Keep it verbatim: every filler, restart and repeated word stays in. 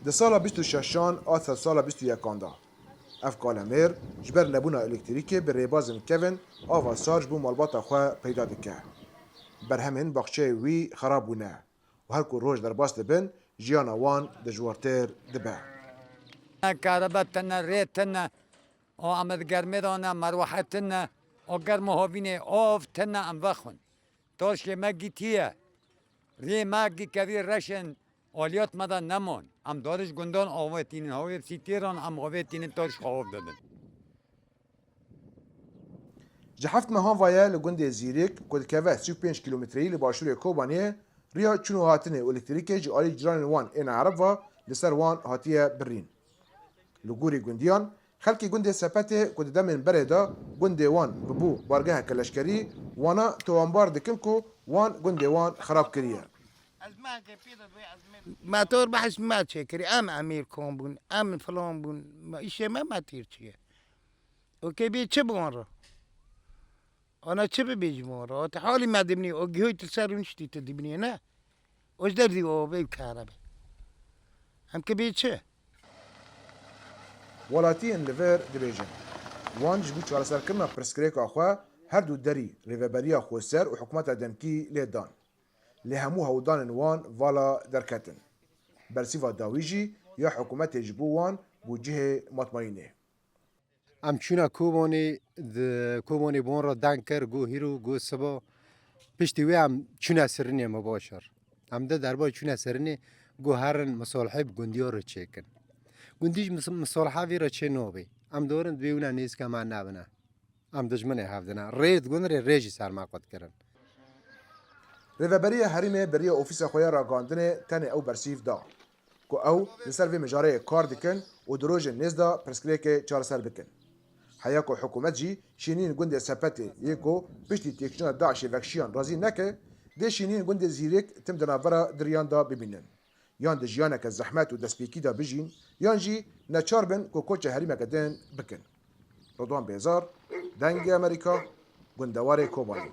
Di sala bîst û şeşan a sedsala bîst û yekan de, ev kalemêr ji ber nebûna elektrîkê bi rêbazên kevin ava sar ji bo malbata xwe peyda dike. Berhemên baxçeyê wî xerab bûne û her ku roj derbas dibin, jiyana wan dijwartir dibe. Ne kerebe tine, rê tine, o em di germê de ne, merwehe tine, o germ û havînê av tine em vexwin. Torşê me gîtiye. Rê me gî kevî reşên aliyat me de nemon. Em darij gundan avêtînin, havê sîtêran em avêtînin torş xwe av didin. Ji heft mehan ve ye li gundê Zîrêk ku dikeve sî û pênc kîlometreyî li başûrê Kobaniyê riya çûn û hatinê û elektrîkê ji alî ciranên wan ên Ereb ve li ser wan hatiye birîn. Li gorî gundiyan, xelkê gundê Sepetê ku di demên berê de gundê wan bûbû bargeheke leşkerî, wana towanbar dikin ku wan gundê wan xerab kiriye. Motor behs me çêkirî, em emîr kom bûn, em filan bûn, me îşê me me tîr çiye. O kê bê çi bi wan re? Ana çi bibêjim wan re? O te halî me dimnî, o gihoy tu ser rûniştî tu dimnî ne? O ji derdî o bê kare be. Em kê bê çi? Welatiyên li vir dibêjin, wan ji bo çareserkirina pirsgirêka xwe her du derî Rêveberiya Xweser û hikûmeta demkî lê dan. Lê hemû hewldanên wan vala derketin. Bersîva dawî jî ya hikûmetê ji bo wan bû cihê matmayînê. Em çûna Kobanê, di Kobanê bi wan re deng kir, got hîro, got siba. Piştî wê em çûne Sirînê, me baş kir. Em de derbarê çûne Sirînê got herin misalihê bi gundiya re çêkin. Gundî jî mis-, misaliha vê re çê nabê. Em diwerin divê wina nêzîka me nebine. Em dijminê hev dine. Rê di gund re rê jî ser me qut kirin. Rêveberiya Herêmê bi riya ofîsa xwe ya ragihandinê tenê ew bersîv da ku ew li ser vê mijareyê kar dikin û di rojên nêz de pirsgirêkê çareser bikin. Heya ku hikûmet jî şêniyên gundê Sepetê yê ku piştî têkçûna DAIŞê vekşiyan razî neke, dê şêniyên gundê Zîrêk tim di navbera diriyan de bimînin. Yan di jiyaneke zehmet û destpêkî de bijîn, yan jî neçar bin ku koça herêmeke din bikin. Ridwan Bêzar, Dengê Amerîka, gundewarê Kobanê.